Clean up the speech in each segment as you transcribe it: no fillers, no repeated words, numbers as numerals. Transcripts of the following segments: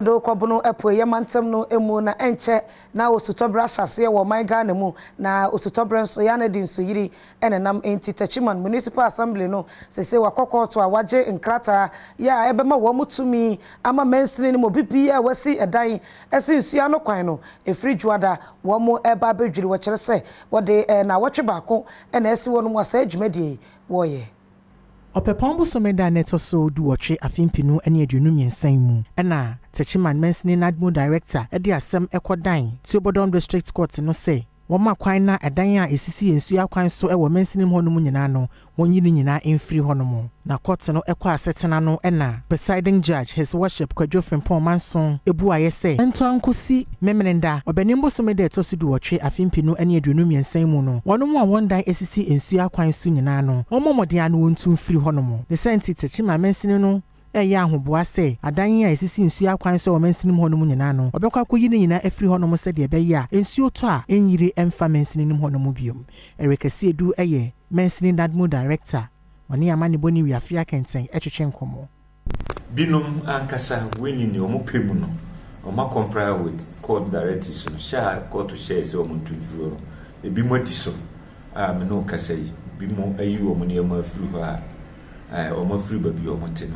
Do kɔbono apueeɛ mantam no mu na ɛnkyɛ na osutɔberɛ ahyɛ aseɛ wɔ ɔman Ghana mu na osutɔberɛ nso yɛ a na ɛde nsuyiri na ɛnam enti Techiman Municipal Assembly no seesei wakɔ kɔɔto a wagye nkrataa yɛ a ɛbɛma wɔn tumi ama mansini no mu obi biara a wasi ɛdan asi nsuo ano kwan no ɛfiri Dwoada wɔn reba abɛdwiri wɔkyerɛ sɛ wɔde naawɔtwe baako na asi hɔ nom a saa dwumadie yi wɔreyɛ. Ɔpɛpɔn bosome da a na ɛtɔ so 18 afe 2023 yi mu na Techiman Mansini NADMO Director de asɛm kɔdan Tuobodom District Court no sɛ wɔmma kwan na ɛdan a ɛsisi nsuo akwan so wɔ mansini mu hɔnom nyinaa no wɔnyi ne nyinaa mfiri hɔnom. Na kɔɔte no kɔ asetena no na Presiding Judge His Worship Kwadwo Frimpong Manson buaeɛ sɛ ɛntɔ nkosi Memeneda Ɔbɛnem bosome da ɛtɔ so 18 afe 2023 yi mu no wɔnom a wɔn dan esisi nsuo akwan so nyinaa no wɔmmɔ mmɔden ano wɔntu mfiri hɔnom. Ne sɛ nti Techiman mansini no ɛyɛ ahoboa sɛ adan a esisi nsuo akwan so wɔ mansini mu hɔnom nyinaa no ɔbɛkɔ akɔyi ne nyinaa afiri hɔnom sɛdeɛ ɛbɛyɛ a nsuo tɔ a ɛnyiri ɛmfa mansini no mu hɔnom biom. Eric Asiedu ɛyɛ mansini NADMO Director, ɔne amanebɔni Wiafe Akɛntɛn ɛtwetwe nkɔmmɔ. Binom ankasa wɔnni nea wɔn pɛ mu no wɔn comply with court directives no hyɛ a court hyɛɛ sɛ wɔn ntu mfiri hɔ no, ebi mo adi so a me ne wo kasa yi, bi mo ayi wɔn nneɛma afiri hɔ a wɔn afiri baabi a wɔn te no.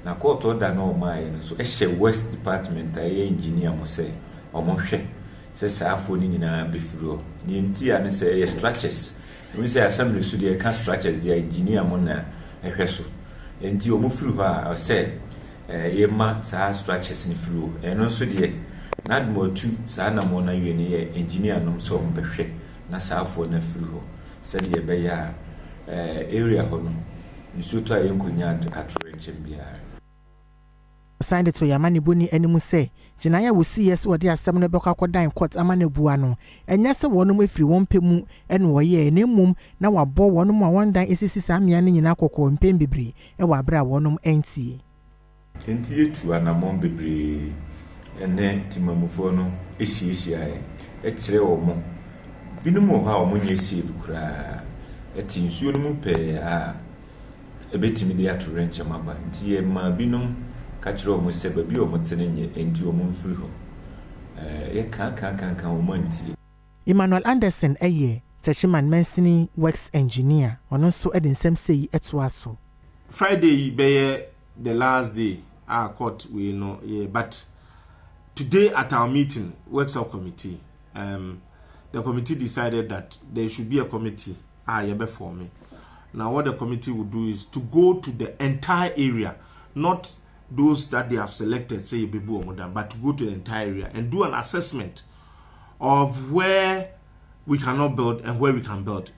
Na court order na wɔn ayɛ no nso ɛhyɛ works department a ɛyɛ engineer mo sɛ wɔn hwɛ sɛ saa afoɔ no nyinaa bɛfiri hɔ. Nea nti a ne sɛ ɛyɛ structures ɛmu sɛ assembly so deɛ ɛka structures deɛ, engineer mo na ɛhwɛ so, nti wɔn firi hɔ a ɔsɛ yɛma saa structures no firi hɔ. Ɛno nso deɛ NADMO atu saa anammɔn no awie no yɛ engineer nom sɛ wɔn bɛhwɛ na saa afoɔ no afiri hɔ sɛdeɛ ɛbɛyɛ a area hɔ no nsuo tɔ a yɛnkɔnya atorenkyɛm biara. Ɔsan de to yɛn amanebɔni anim sɛ gyinaeɛ a wɔsiiɛ sɛ wɔde asɛm no bɛkɔ akɔdan court ama no abua no, ɛnyɛ sɛ wɔnom afiri wɔn pɛ mu ɛna wɔyɛɛ, na mmom na wɔabɔ wɔnom a wɔn dan esisi saa mmea no nyinaa kɔkɔɔ mpɛn bebree ɛwɔ abere a wɔnom ntie. Nti yɛtu anammɔn bebree ɛne timamufoɔ no ahyiahyiaeɛ ɛkyerɛ wɔn mo binom wɔ hɔ a wɔn nyɛ safe koraa, ɛte nsuo no mu pɛɛ a ɛbɛtumi de atorenkyɛm aba, nti yɛmaa binom ka kyerɛ wɔn sɛ baabi a wɔn te no nyɛ, nti wɔn mfiri hɔ. Yɛka ka ka ka, wɔn antie. Emmanuel Anderson ɛyɛ Techiman Mansini Works Engineer, ɔno nso de nsɛm sei ɛtoa so. Friday yi bɛyɛ the last day a court wei no yɛ, but today at our meeting, workshop committee, the committee decided that there should be a committee a yɛbɛ form. Now, what the committee will do is to go to the entire area, not those that they have selected say yɛbɛbu wɔn dan, but to go to the entire area and do an assessment of where we cannot build and where we can build.